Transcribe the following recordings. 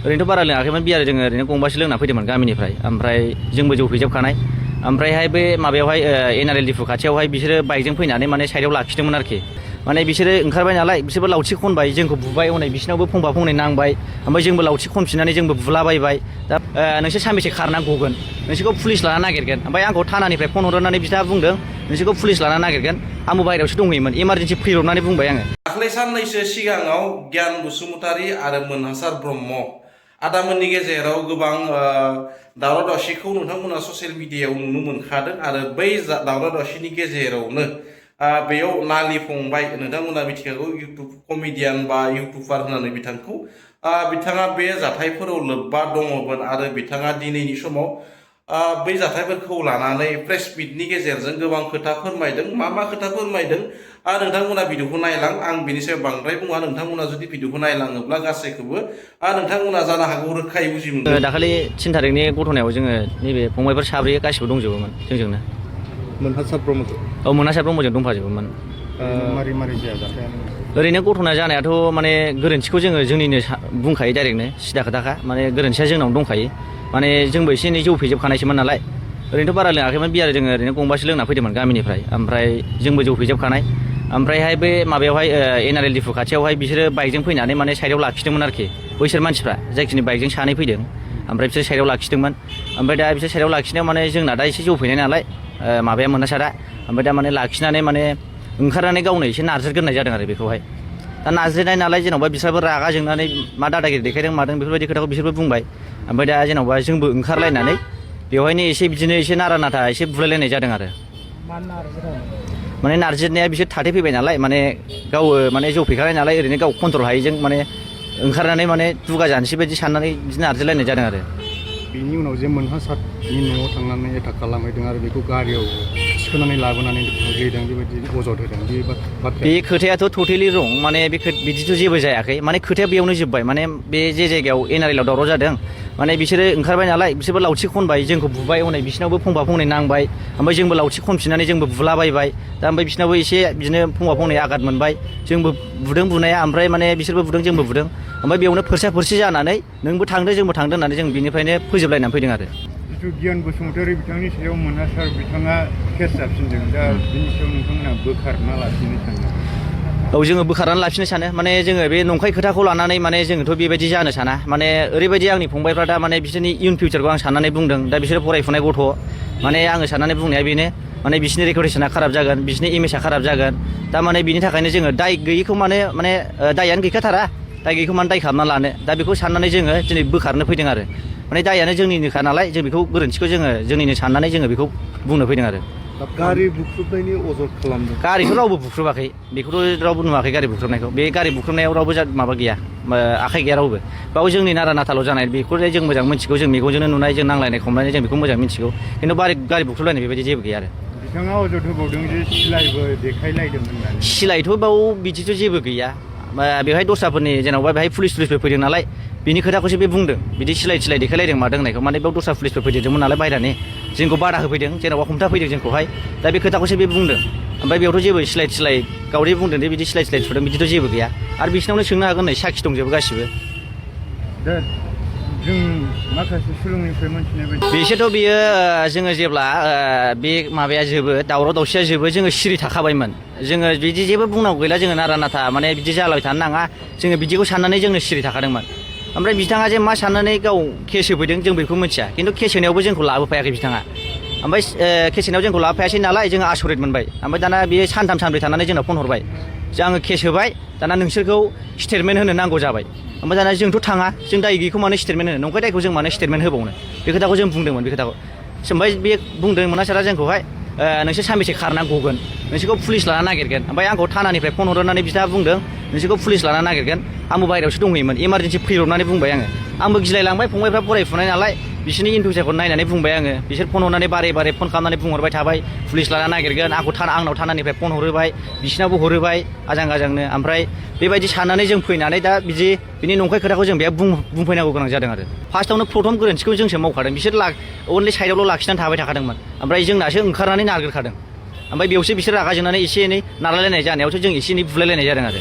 ओरैनोथ' बारा लोङाखैमोन बियार जोङो ओरैनो गंबासो लोंना फैदोंमोन गामिनिफ्राय ओमफ्राय जोंबो जौ फैजोबखानाय ओमफ्रायहाय बे माबायावहाय एनआरएल डिपु खाथियावहाय बिसोरो बाइकजों फैनानै माने साइडआव लाखिदोंमोन आरोखि माने बिसोरो ओंखारबाय नालाय बिसोरबो लावथि खनबाय जोंखौ बुबाय हनै बिसिनावबो फंफा फंनै नांबाय ओमफ्राय जोंबो लावथि खनफिननानै जोंबो बुलाबायबाय दा नोंसोर सानबेसे खारनानै गगोन नोंसोरखौ पुलिस लाना नागिरगोन ओमफ्राय आंखौ थानानिफ्राय फन हरनानै बिथाङा बुंदों नोंसोरखौ पुलिस लाना नागिरगोन आंबो बायहेरायावसो दंहैयोमोन इमारजेन्सि फैब्रबनानै बुंबाय आङो दाख्लै साननैसो सिगाङाव गियान बसुमतारी आरो मोनहासार ब्रह्म आदामोननि गेजेराव गोबां दावराव दावसिखौ नोंथांमोना ससियेल मिडियायाव नुनो मोनखादों आरो बै दावराव दावसिनि गेजेरावनो बेयाव नालि फंबाय नोंथांमोना मिथिखागौ इउटुब कमेडियान बा इउटुबार होननानै बिथांखौ बिथाङा बे जाथायफोराव लोब्बा दङमोन आरो बिथाङा दिनैनि समाव बै जाथायफोरखौ लानानै प्रेस मिटनि गेजेरजों गोबां खोथा फोरमायदों मा खोथा फोरमायदों नोंथांमोना भिडिअखौ नायलां आं बिनि सायाव बांद्राय बुङा नोंथांमोना जुदि भिडिअखौ नायलाङोब्ला गासैखौबो नोंथांमोना जानो हागौ रोखायै बुजि मोनगोन। दाखालि 3 थारिखनि घटनायाव जोङो नैबे फंबायफोर साब्रै गासिबो दंजोबोमोन जोंजोंनो मोनहासार ब्रह्मजों मोनहासार ब्रह्मजों दंफाजोबोमोन मारै मारै जाया जाथाया ओरैनो घटना जानायाथ' माने गोरोन्थिखौ जोङो जोंनिनो बुंखायो डाइरेक्टनो सिदा खोथाखा माने गोरोन्थिया जोंनावनो दंखायो माने जोंबो एसे एनै जौ फैजोबखानायसोमोन नालाय ओरैनोथ' बारा लोङाखैमोन बियार जोङो ओरैनो गंबासो लोंना फैदोंमोन गामिनिफ्राय ओमफ्राय जोंबो जौ फैजोबखानाय ओमफ्रायहाय बे माबायावहाय एनआरएल डिपु खाथियावहाय बिसोरो बाइकजों फैनानै माने साइडआव लाखिदोंमोन आरोखि बैसोर मानसिफ्रा जायखिनि बाइकजों सानै फैदों ओमफ्राय बिसोर साइडआव लाखिदोंमोन ओमफ्राय दा बिसोर साइडआव लाखिनायाव माने जोंना दा एसे जौ फैनाय नालाय माबाया मोनहासारा ओमफ्राय दा माने लाखिनानै माने ओंखारनानै गावनो एसे नारज्रिग्रोनाय जादों आरो बेखौहाय दा नारज्रिनाय नालाय जेन'बा बिसोरबो रागा जोंनानै मा दादागिरि देखायदों मादों बेफोरबायदि खोथाखौ बिसोरबो बुंबाय ओमफ्राय दा जेन'बा जोंबो ओंखारलायनानै बेवहायनो एसे बिदिनो एसे नारा नाथा एसे बुलायलायनाय जादों आरो माने नारजिनाया बिसोर थाथै फैबाय नालाय माने गाव माने जौ फैखानाय नालाय ओरैनो गाव कन्ट्रल हायैजों माने ओंखारनानै माने दुगा जानोसै बायदि साननानै बिदिनो नारजिलायनाय जादों आरो बिनि उनाव जे मोनहासारनि न'आव थांनानै एटाक खालामहैदों आरो बेखौ गारियाव थिखोनानै लाबोनानै गोग्लैदों बेबायदि अजद होदों बे बाथ्राया बे खोथायाथ' टटेलि रं माने बे बिदिथ' जेबो जायाखै माने खोथाया बेयावनो जोब्बाय माने बे जे जायगायाव एनआरएलआव दावराव जादों माने बिसोरो ओंखारबाय नालाय बिसोरबो लावथि खनबाय जोंखौ बुबाय हनै बिसिनावबो फंफा फंनै नांबाय ओमफ्राय जोंबो लावथि खनफिननानै जोंबो बुलाबायबाय दा ओमफ्राय बिसिनावबो एसे बिदिनो फंफा फंनै आघात मोनबाय जोंबो बुदों बुनाया ओमफ्राय माने बिसोरबो बुदों जोंबो बुदों ओमफ्राय बेयावनो फोरसा फोरसि जानानै नोंबो थांदो जोंबो थांदो होननानै जों बिनिफ्रायनो फोजोबलायनानै फैदों आरो जिथु गियान बसुमतारी बिथांनि सायाव मोनहासार बिथाङा केस जाफिनदों दा बिनि सायाव नोंथांमोना बोखारना लाफिननो सानदों औ जोङो बोखारनानै लाफिननो सानो माने जोङो बे नंखाय खोथाखौ लानानै माने जोङोथ' बेबायदि जानो साना माने ओरैबायदि आंनि फंबायफ्रा दा माने बिसोरनि इयुन फिउचारखौ आं साननानै बुंदों दा बिसोरो फरायफुनाय गथ' माने आङो साननानै बुंनाया बेनो माने बिसोरनि रेपुटेसना खाराब जागोन बिसोरनि इमेजआ खाराब जागोन दा माने बिनि थाखायनो जोङो दाय गैयैखौ माने दायानो गैखाथारा दाय गैयैखौ माने दाय खालामना लानो दा बेखौ साननानै जोङो दिनै बोखारनो फैदों आरो माने दायानो जोंनिनोखा नालाय जों बेखौ गोरोन्थिखौ जोङो जोंनिनो साननानै जोङो बेखौ बुंनो फैदों आरो गारि बुख्रुबनायनि अजद खालामदों गारिखौ रावबो बुख्रुबाखै बेखौथ' रावबो नुवाखै गारि बुख्रुबनायखौ बे गारि बुख्रुबनायाव रावबो माबा गैया आखाइ गैया रावबो बाव जोंनि नारा नाथाल' जानाय बेखौ जों मोजां मिथिगौ जों मेगनजोंनो नुनाय जों नांलायनाय खमलायनाय जों बेखौ मोजां मिथिगौ खिन्थु गारि बुख्रुबलायनाय बेबायदि जेबो गैया आरो बिथाङा अजद होबावदों जे सिलाइबो देखायलायदों होननानै सिलाइथ' बाव बिदिथ' जेबो गैया बेवहाय दस्राफोरनि जेनेबा बेहाय पुलिसफोर फैदों नालाय बिनि खोथाखौसो बे बुंदों बिदि सिलाइ देखायलायदों मादों होननायखौ माने बेयाव दस्रा पुलिसफोर फैदेरदोंमोन नालाय बायह्रानि जोंखौ बादा होफैदों जेनेबा हमथा फैदों जोंखौहाय दा बे खोथाखौसो बे बुंदों ओमफ्राय बेयावथ' जेबो सिलाइ गावदे बुंदों दे बिदि सिलाइ सुदों बिदिथ' जेबो गैया आरो बिसिनावनो सोंनो हागोन नै साखि दंजोबो गासिबो दा जों माखासे सुलुंनिफ्राय मोनथिनाय बायदि बिसोरथ' बियो जोङो जेब्ला बे माबाया जोबो दावराव दावसिया जोबो जोङो सिरि थाखाबायमोन जोङो बिदि जेबो बुंनांगौ गैला जोङो नारा नाथा माने बिदि जालाबाय थानो नाङा जोङो बिदिखौ साननानै जोंनो सिरि थाखादोंमोन ओमफ्राय बिथाङा जे मा साननानै गाव केस होफैदों जों बेखौ मिथिया खिन्थु केस होनायावबो जोंखौ लाबोफायाखै बिथाङा ओमफ्राय केस होनायाव जोंखौ लाबोफायासै नालाय जोङो आसरित मोनबाय ओमफ्राय दाना बियो सानथाम सानब्रै थानानै जोंनाव फन हरबाय आङो केस होबाय दाना नोंसोरखौ स्टेटमेन्ट होनो नांगौ जाबाय ओमफ्राय दाना जोंथ' थाङा जों दाय गैयैखौ मानो स्टेटमेन्ट होनो नंखाय दायखौ जों मानो स्टेटमेन्ट होबावनो बे खोथाखौ जों बुंदोंमोन बे खोथाखौ ओमफ्राय बे बुंदों मोनहासारा जोंखौहाय नोंसोर सानबेसे खारनानै गगोन नोंसोरखौ पुलिस लाना नागिरगोन ओमफ्राय आंखौ थानानिफ्राय फन हरनानै बिथाङा बुंदों नोंसोरखौ पुलिस लाना नागिरगोन आंबो बायहेरायावसो दंहैयोमोन इमारजेन्सि फैब्रबनानै बुंबाय आंबो गिलायलांबाय फंबायफ्रा फरायफुनाय नालाय बिसोरनि इनफिउचारखौ नायनानै बुंबाय आङो बिसोर फन हरनानै बारे बारे फन खालामनानै बुंहरबाय थाबाय पुलिस लाना नागिरगोन आंनाव थानानिफ्राय फन हरोबाय बिसिनावबो हरोबाय आजां गाजांनो ओमफ्राय बेबायदि साननानै जों फैनानै दा बिनि नंखाय खोथाखौ जों बेयाव बुंफैनांगौ गोनां जादों आरो फार्स्टआवनो प्रथम गोरोन्थिखौ जोंसो मावखादों बिसोर अनलि साइडआवल' लाखिनानै थाबाय थाखादोंमोन ओमफ्राय जोंनासो ओंखारनानै नारगोरखादों ओमफ्राय बेयावसो बिसोर रागा जोंनानै एसे एनै नारलायलायनाय जानायावसो जों एसे एनै बुलायलायनाय जादों आरो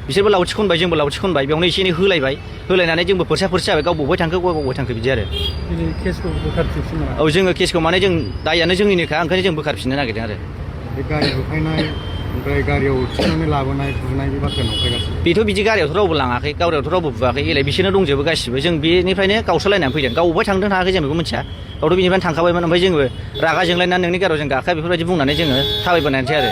बिसोरबो लावथि खनबाय जोंबो लावथि खनबाय बेयावनो एसे एनै होलायनानै जोंबो फोरसा जाबाय गाव बबावहाय थांखो बबावहाय थांखो बिदि आरो दिनै केसखौ बोखारफिनसिन नामा? औ जोङो केसखौ माने जों दायानो जोंनिनोखा ओंखायनो जों बोखारफिननो नागिरदों आरो बे गारि होफायनाय ओमफ्राय गारियाव थिखांनानै लाबोनाय बुनाय बे बाथ्राया नंखायगासिनो बेथ' बिदि गारियावथ' रावबो लाङाखै गारियावथ' रावबो बुवाखै एलाय बिसोरनो दंजोबो गासिबो जों बेनिफ्रायनो गावस्रालायनानै फैदों गाव बबावहाय थांदों थाङाखै जों बेखौ मिथिया गावथ' बेनिफ्रायनो थांखाबायमोन ओमफ्राय जोङो रागा जोंलायनानै नोंनि गारियाव जों गाखोया बेफोरबायदि बुंनानै जोङो थाबायबोनायसै आरो